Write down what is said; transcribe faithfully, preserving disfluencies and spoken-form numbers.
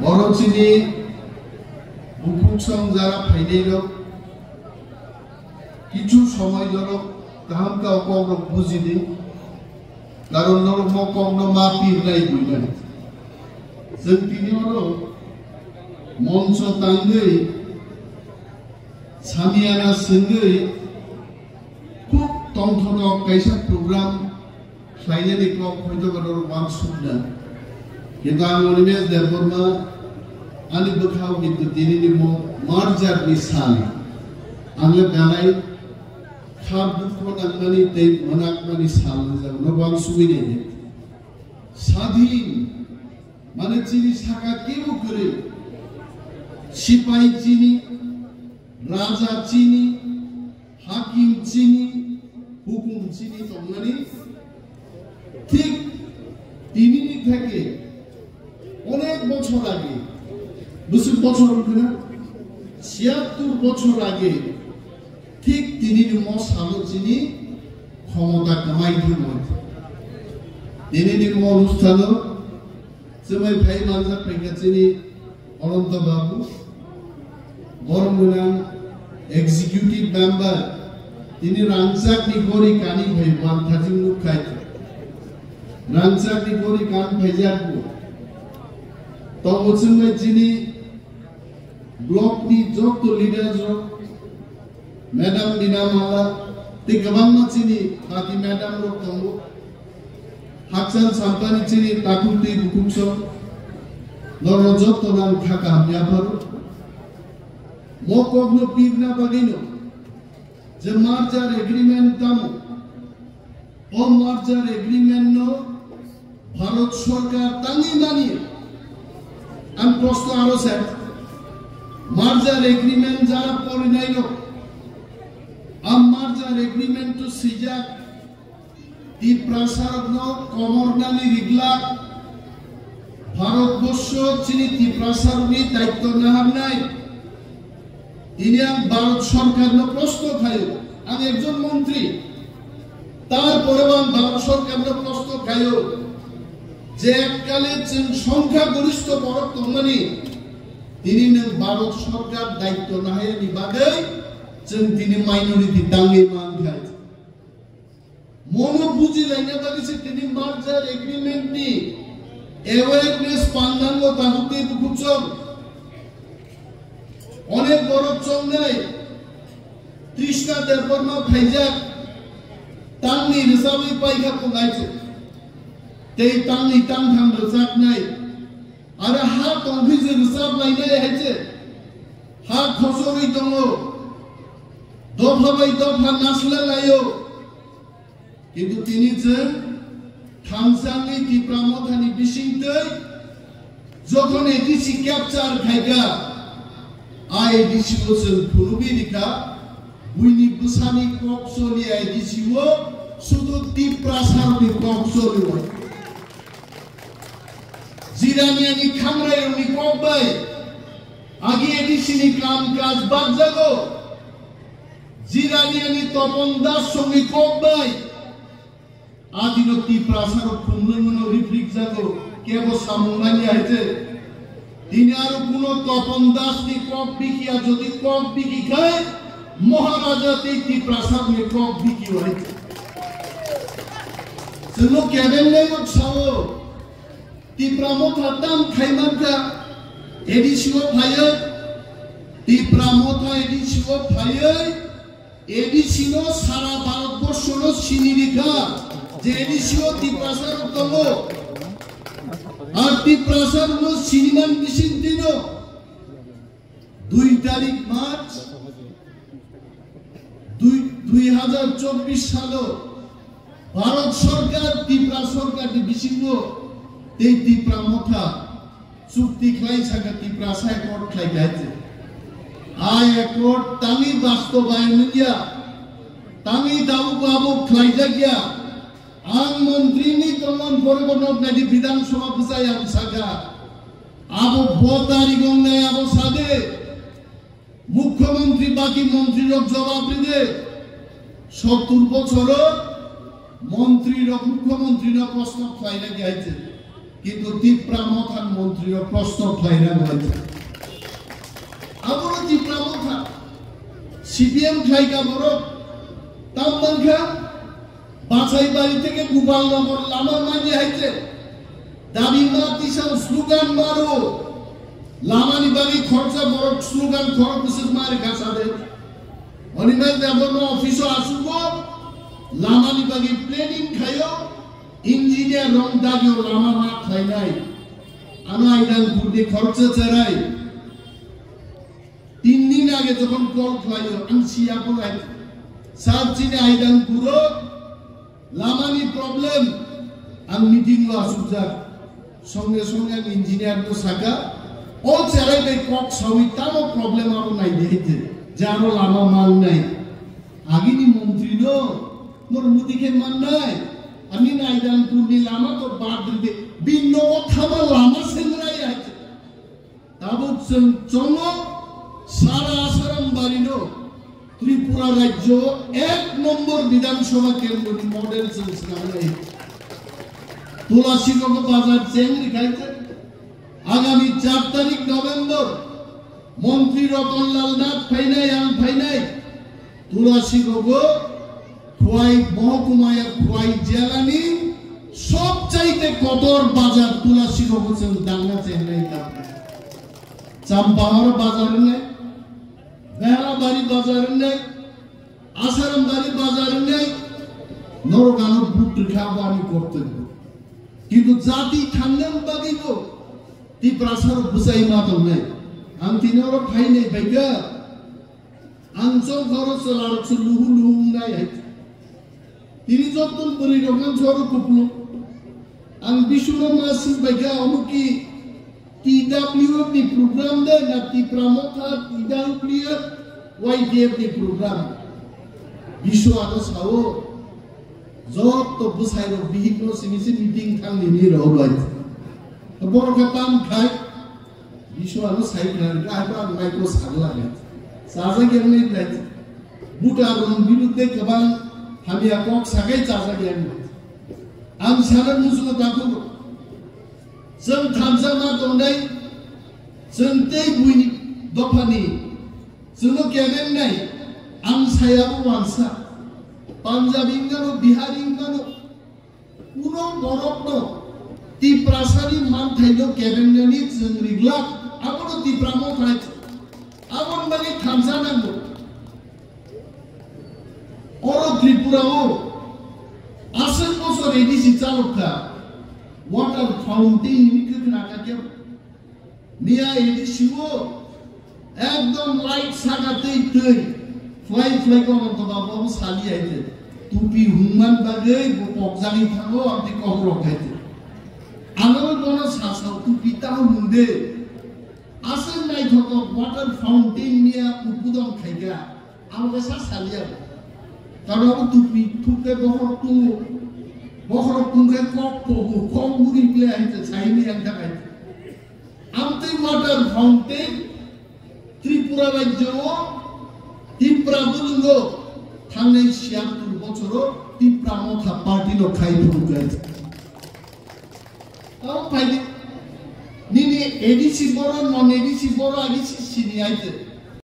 Oro chini bukhuk song jara phainai rok, kichu somoi norok kaham khe o kok rok bujidi, karon norok mo kok no ma pirnai buinai. Chwng tini oro moncho tangwi samiyana swngwi khub tongthotok kaisa program khlainani kok hoi to norok uansukna. Kintu ang Animesh Debbarma ani bwkhao kintu tinini mo merger ni sal. Ang le belai khar dukho nangmani tei mwnakmani sal wngjak no uansugwi nai. Sadhin mane chini saka kebo kwrwi. Sipai chini, raja chini, hakim chini, hukum chini tongmani thik tinini theke onek bochor age, bwswk bochor wngkha na? Chiyattur bochor age thik tinini mo salo chini khomota kwmai thangwi. Tinini mo onusthano chumai phai manjak phaikha chini Ananta Babu, borok gwnang executive member, tini rangchakni gori kani phai manthajing nukkhai. Rangchakni gori kan phaijakbo. Tongo chumai chini block ni jotto leaders rok, Madam Bina Mala, tei kwbangma chini party madam rok tongo. Hakchal sampani chini takhuk tei bukhuk song, norok jotto no ang kha kaham yapharo. Mo kokno pirna bagwino je merger agreement tamo, o merger agreement no Bharat Sarkar tangwi mani. Ang proshno aro se, merger agreement jara porinai no, a merger agreement to swijak Tiprasarokno komornani riglak, Bharatborsho chini Tiprasarokni daitto naharnai. Tini ang Bharat Sorkarno proshno khaio, ang ekjon montri, tarporeo ang Bharat Sorkarno proshno khaio je ekkale chwng songkha goristho borok tongmani, tini nwng Bharat Sorkar daitto nahayani bagwi chwng tini minority tangwi mankhai. Mono bujilaina bagwi se tini merger agreement ni awareness pandango tabuk tei bukhuk chong. Onek borok chongnai Trishna Debbarma phaijak tangni rwchabwi paikha pungaichuk. Tei tangni tangtham rwchapnai. Aro ha tongphi je rwchap lainai hai je. Ha khosorwi tongo. Dopha bai dopha nasla laio. Kintu tini chwng thamsangni Tipra Mothani bisingtwi jokhon A D C capture khaikha, a A D C o chwng phunugwi rikha, buini bwsani kok choli A D C o sudu Tiprasarokni kok choli o. Jiraniani khamrairokni kok bai agi A D C ni kam kaj bakjago. Jiraniani Topon Das songni kok bai adino Tiprasarok khumlwngmano riphrikjago, kebo samung manya hai je. Tini aro kuno Topon Das ni kok bikiya, jodi kok biki khai Maharaja tei Tiprasarokni kok biki hai je. Chwngno kebeng lai rok sao, Tipra Motha tam khai mankha, A D C o phaiwi, Tipra Motha A D C o phaiwi, A D C no sara Bharatborsho no sini rikha, je A D C o Tiprasa rok tongo. Ar Tiprasa rok no siniman bising tino dui tarik March dui, dui hajar chobbish salo Bharat Sarkar, Tipra Sarkar ni bisingo tei Tipra Motha chukti khlai saka Tiprasa accord khlai kha hai se. A accord tangwi bastobayon wngya, tangwi tabuk abo khlaijakya. Ang montri ni tongmani pore bo nok naidi Bidhan Sabha bwsai ang saka. Abo bo tarik wngnai abo sade. Mukhyamantri baki mantri rok jawab ride. Sottur bochoro mantri rok mukhyamantri no proshno khlaina di hai se. Kintu Tipra Motha ni montri rok proshno khlai na hwnkhe. Abono Tipra Motha, C P M khlai ka borok, tam mankha, Basaibari theke Gopalnagar lama manya hai khe. Dabi ma tisa slogan maro, lama ni bagwi khoroksa borok slogan khorok bwswk ma rwkha sa de. Oni ma jabo no office o asugo, lama ni bagwi planning khayo, engineer rong dagyo lama ma khlainai. Ano Aidangpur ni khoroksa cherai. Tin din age jokhon call khlaio, ang siya ko lai. Sir, chini Aidangpur o lama ni problem, ang meeting o asukjak. Songe songe ang engineer no saka, o cherai bai kok sawi tamo problem abo nai di hite, jaro lama man nai. Agini montri no, nor muti khe man nai. Ani Aidangpur ni lama to bad de, bin no o thama lama sengrai ya. Tabuk chwng chongo sara Asaram barino Tripura rajyo ek nombor Bidhan Sabha kendroni model chwng swnamnai. Tulasi Rogo bazar cheng rikhai khe agami char tarik November Montri Ratan Lal Nath phainai, ang phainai. Tulasi Rogo Khwai mohokuma ya Khwai jela ni sobchaite kotor bazar Tulasi Rogo chwng dangna chengnai ta. Champahor bazar ne, Behlabari bazar ne, Asarambari bazar ne, norok ano but rikha bo ani kortobyo. Kintu jati thangnani bagwi bo Tiprasa rok bwchai ma tongnai. Ang tini oro phainai baikha. Ang chwng khoro chwla rok se luhu luhu wngnai hai. Tini joktun bwrwi rok nang chwng rok kupulung. Ang bisuno ma swng bai kha omo ki T W F ni program de na Tipra Motha T W F Y T F ni program. Bisu ano sao. Jotto bwsai rok bihik no simi se meeting thang ni ni rok bai. Borok khe tam khai. Bisu ano sai khai, ai ba ang mai ko sagla khai. Sajak yang ni lai. Buta rong birudde kwbang hamya kok sakai chajak yang ni. Ang sana musugo takhuk. Chwng thansa ma tongnai. Chwng tei buini dophani. Chwngno kebengnai, ang sayabo wansa. Punjabi wngmano, Bihari wngmano, kuno borokno Tiprasani manthaino kebengnani chwng riglak, abono Tipra Motha hai, aboni bagwi thansa nango. Oro Tripura o aswk bosor A D C chalok kha, water fountain ni kwkhna kha khe. Miya A D C o ekdom light saka twi twi fly fly ko to ba bo sali ai te. Tupi hungman bagwi bo pokjagwi thango, amtwi kok rok hai te. Ano bono sasao tupi ta hung de. Aswk naithotok water fountain miya udbodon khaikha. Ang khe sa saliya. Karon abo tupi thuk khe bokhorok tungo. Bokhorok tung khe kok pogo, kok guri kle hai te, saini ang thak hai te. Amtwi water fountain Tripura rajyo o Tipra bulwngo thangnai siyamtur bochoro Tipra Motha party no khai phuru khe. Tamo phaidi nini A D C boro, non A D C boro, A D C sini aite.